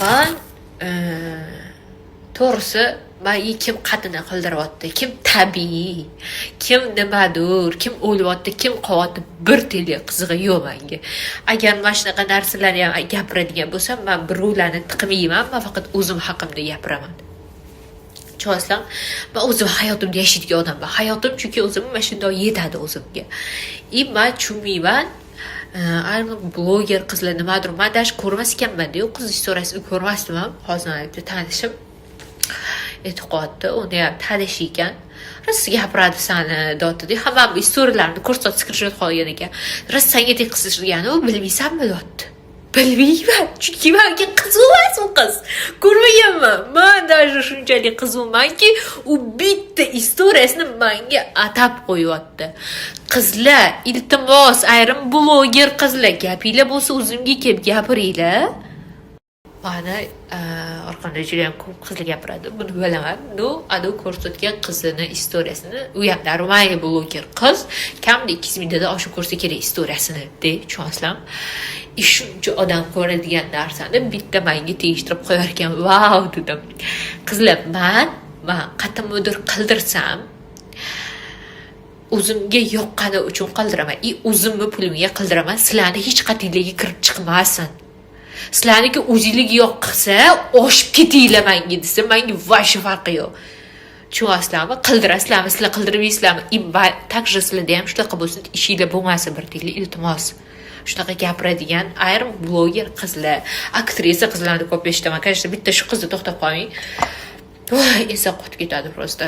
Man to'g'risi, man kim qatini qildiryapti, kim tabiiy, kim nimadir, kim o'lyapti, kim qolyapti, bir tiyinlik qizig'i yo'q manga. Agar mana shunaqa narsalarni ham gapiradigan bo'lsam, man birovlarni tiqmayman, man faqat o'zim haqimda gapiraman. Tushunasizlarmi? Man o'zim hayotimda yashaydigan odamman. Hayotim chunki o'zim mana shundoq yetadi o'zimga. И man tushunmayman, ayrim bloger qizlar nimadir, man даже ko'rmas ekanman-da, u qiz istoriyasini ko'rmasdim ham. Hozir bitta tanishim aytib qo'yapti, uni ham tanishi ekan. Rosa gapiradi sani, deyapti. Hamma istoriyalarimni ko'rsatib, skrinshot qolgan ekan. Rosa sanga tekkizishgani u, bilmaysanmi, deyapti. Bilmayman, chunki manga qiziq emas u qiz. Ko'rmaganman. Man даже shunchalik qiziqmanki, u bitta istoriyasini manga atab qo'yyapti. Qizlar, iltimos, ayrim bloger qizlar, gapinglar bo'lsa, o'zimga kelib gapiringlar. Mani orqamda juda ham ko'p qizlar gapiradi, buni bilaman. Ну, anavi ko'rsatgan qizini istoriyasini, u ham нормальный bloger qiz, kamida 200 mingtadan oshib ko'rsa kerak istoriyasini, de, tushunasizlarmi? И shuncha odam ko'radigan narsani bitta manga tegishtirib qo'yar ekan. Vau, dedim. Qizlar, man qatimidir qildirsam, o'zimga yoqqani uchun qildiraman и o'zimni pulimga qildiraman. Sizlarni hech qatinglarga kirib chiqmasin. Sizlarniki o'zinglarga yoqsa, oshib ketinglar manga desa, manga вообще farqi yo'q. Tushunyapsizlarmi? Qildirasizlarmi, sizlar qildirmaysizlarmi? И также sizlarda ham shunaqa bo'lsin, ishinglar bo'lmasin bir tiyinlik, iltimos. Shunaqa gapiradigan ayrim bloger qizlar, aktrisa qizlarni ko'p eshitaman. Конечно, bitta shu qizni to'xtab qolmang. Voy, esa qotib ketadi просто.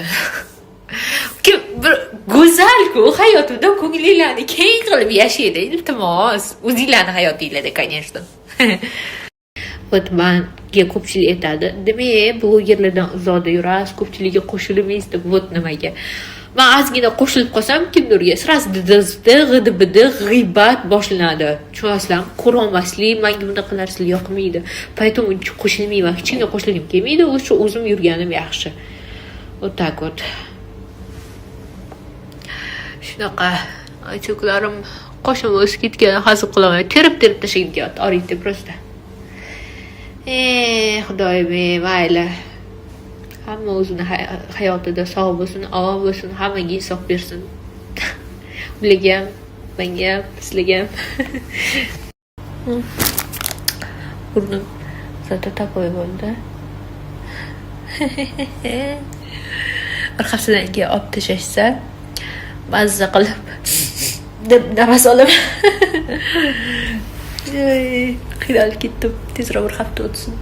Kim bir go'zal-ku, hayotimda ko'nglinglarni keng qilib yashaydi, iltimos. O'zinglarni hayotinglarda, конечно. Вот manga ko'pchilik aytadi, demak, blogerlardan uzoqda yurasiz, ko'pchilikka qo'shilmaysiz deb. Вот nimaga? Man ozgina qo'shilib qolsam kimdirga, сразу g'idi bidi, g'iybat boshlanadi. Tushunasizlarmi? Ko'rolmaslik, manga bunaqa narsalar yoqmaydi. Поэтому qo'shilmayman, hech kimga qo'shilgim kelmaydi, лучше o'zim yurganim yaxshi. Вот так вот. Shunaqa aychoklarim, qoshim o'sib ketgan, hazil qilaman. Terib terib tashlagim kelyapti, oriydi просто. Xudoyim, mayli. Hamma o'zini hayotida sog' bo'lsin, omon bo'lsin, hammaga insof bersin. Ularga ham, menga ham, sizlarga ham. Burnim зато такой bo'ldi. Bir haftadan keyin olib tashlashsa, mazza qilib deb nafas olaman. Qiynalib ketdim. Tezroq bir hafta o'tsin.